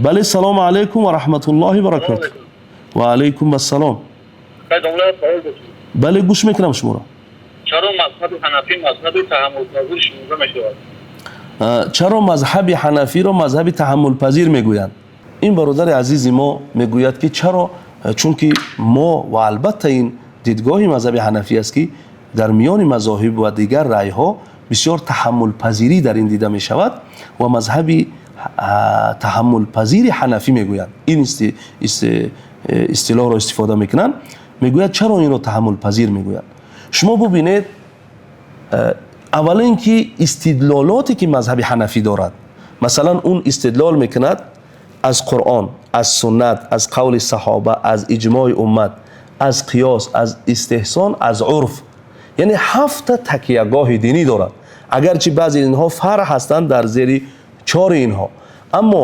Бале, салому алайкум ва раҳматуллоҳи ва баракатуҳ. Ва алайкум ассалом. Бале, гӯш мекунам шуморо. Чаро мазҳаби ҳанафӣ мазҳаби таҳаммулпазир шумурда мешавад? Чаро мазҳаби ҳанафиро мазҳаби таҳаммулпазир мегӯянд? Ин бародари азизи мо мегӯяд, ки чаро, чунки мо ва албатта ин дидгоҳи мазҳаби ҳанафӣ аст, ки дар миёни мазоҳиб ва дигар раъйҳо бисёр таҳаммулпазирӣ дар ин дида мешавад ва мазҳаби таҳаммулпазири ҳанафӣ мегӯянд. Ин истилоҳро истифода мекунанд. Мегӯяд, чаро инро таҳаммулпазир мегӯянд? Шумо бубинед, аввалин ки истидлолоте, ки мазҳаби ҳанафӣ дорад, масалан, он истидлол мекунад аз Қуръон, аз суннат, аз қавли саҳоба, аз иҷмои уммат, аз қиёс, аз истеҳсон, аз урф, яъне ҳафта такягоҳи динӣ дорад. Агарчи баъзе инҳо фаръ ҳастанд дар зери чори инҳо, аммо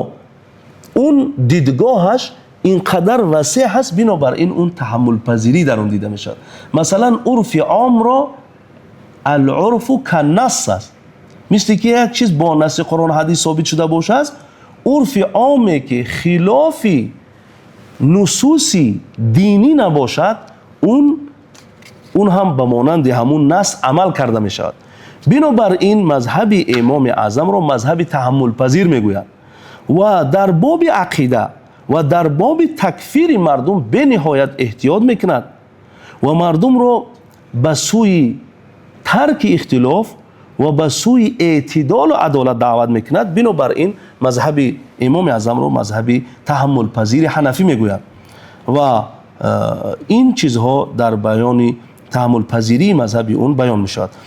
он дидгоҳаш ин қадар васеъ ҳаст, бинобар ин он таҳаммулпазирӣ дар он дида мешавад. Масалан, урфи омро العرف كالنص аст, мисли ки як чиз бо насси Қуръон, ҳадис собит шуда бошад. Урфи оме, ки хилофи нусуси динӣ набошад, он ҳам ба монанди ҳамун нас амал карда мешавад. Бинобар ин мазҳаби Имоми Аъзамро мазҳаби таҳаммулпазир мегӯянд ва дар боби ақида ва дар боби такфири мардум бениҳоят эҳтиёт мекунад ва мардумро ба сӯи тарки ихтилоф ва ба сӯи эътидолу адолат даъват мекунад. Бинобар ин мазҳаби Имоми Аъзамро мазҳаби таҳаммулпазири ҳанафӣ мегӯянд ва ин чизҳо дар баёни таҳаммулпазирии мазҳаби он баён мешавад.